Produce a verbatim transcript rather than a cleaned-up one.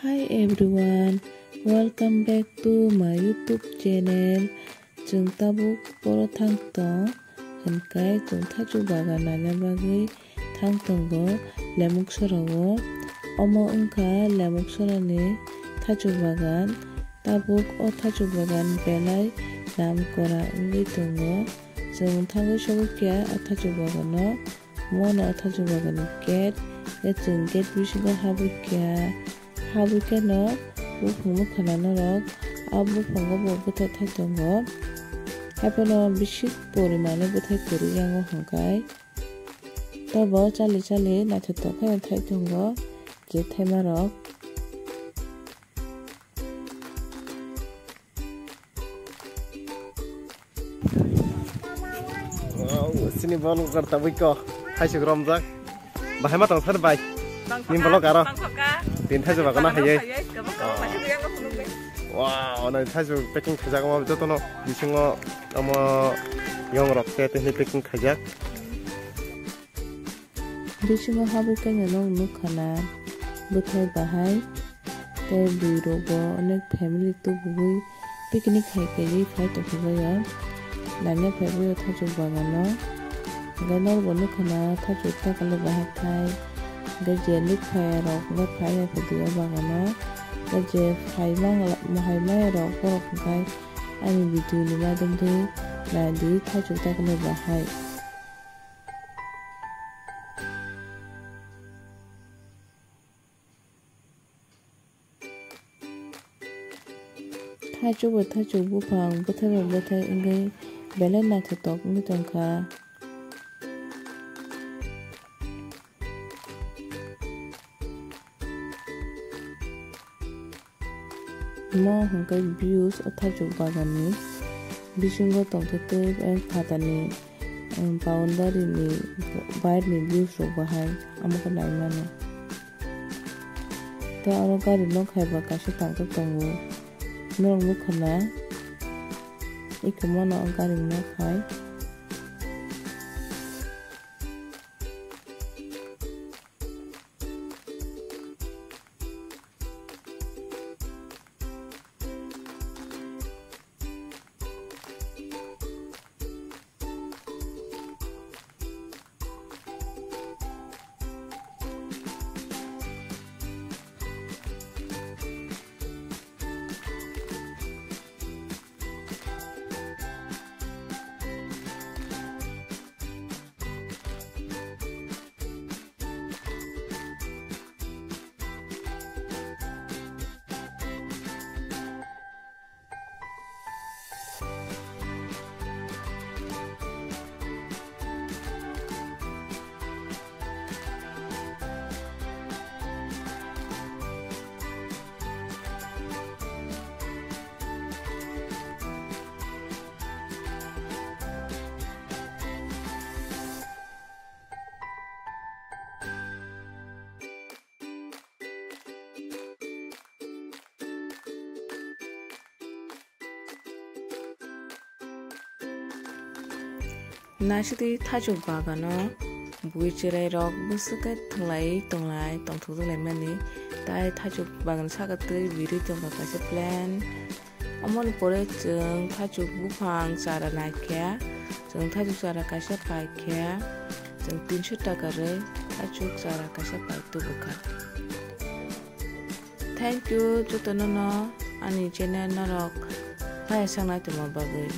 Hi everyone, welcome back to my YouTube channel. Chwng tabuk boro thang tong, hwnkhai chwng thaichuk bagan naina bagwi thang tongo Lemuk Sora o. Omo wngkha Lemuk Sora ni thaichuk bagan. Tabuk o thaichuk bagan belai nam kora wngwi tongo. Chwng thangwi sogwi kha o thaichuk bagan o. Mono o thaichuk bagan ni gate, tei chwng gate bisingo habwi kha, habwi kheno buphang nukha na norok, a buphango bo bwthai thai tongo. Haiphano bisi porimani bwthai kwrwi yango hwnkhai. Tobo chali chali naithotok khe thai tongo je thaimarok. Wow, sini vlog jar tabui ko. Thaichuk romjak. Bahai ma tong sar bai. Ni vlog aro. Tin thaichuk bagan hayai. Wow, na thaichuk packing khaijak ma jotono bisingo omo yong rok te te packing khaijak. Bisingo habwi kanya no nukha na bwthai bahai tei bwrwi rok bo onek family tubugwi picnic hai kaiwi phai tongkha bai o. Nanya phaibai o thaichuk bagan o. Hwnkhe norok bo nukha na thaichuk takalo bahai thai. Hwnkhe je nuk phai rok hwnkhe phai hai phaidi o bagan o. Hwnkhe je phai maya rok borok hwnkhe ani video ni madhyam twi naidi thaichuk takalo bahai. Thaichuk bai thaichuk buphang, bwthai bai bwthai wngwi belai naithotok wngwi tongkha. Mo hwnkhe views o thaichuk bagan ni bisingo tongthoktwi phatar ni, um, boundary ni bair ni views rok bahai amo khe nai mano. Tei oro gari nok hai ba kaisa tangtok tongo. Norok nukha na, iko mono gari nok hai. Naisidi thaichuk bagano bui cherai rok bwswk khe thwnglai tonglai tongthok laimani. Tai thaichuk bagan saka twi birwi tongkha kaisa plan. Omoni pore chwng thaichuk buphang chara naikha, chwng thaichuk chara kaisa paikha, chwng tinso taka rwi thaichuk chara kaisa pai tubukha. Thank you jotono no ani channel norok nai sangnai tongma bagwi.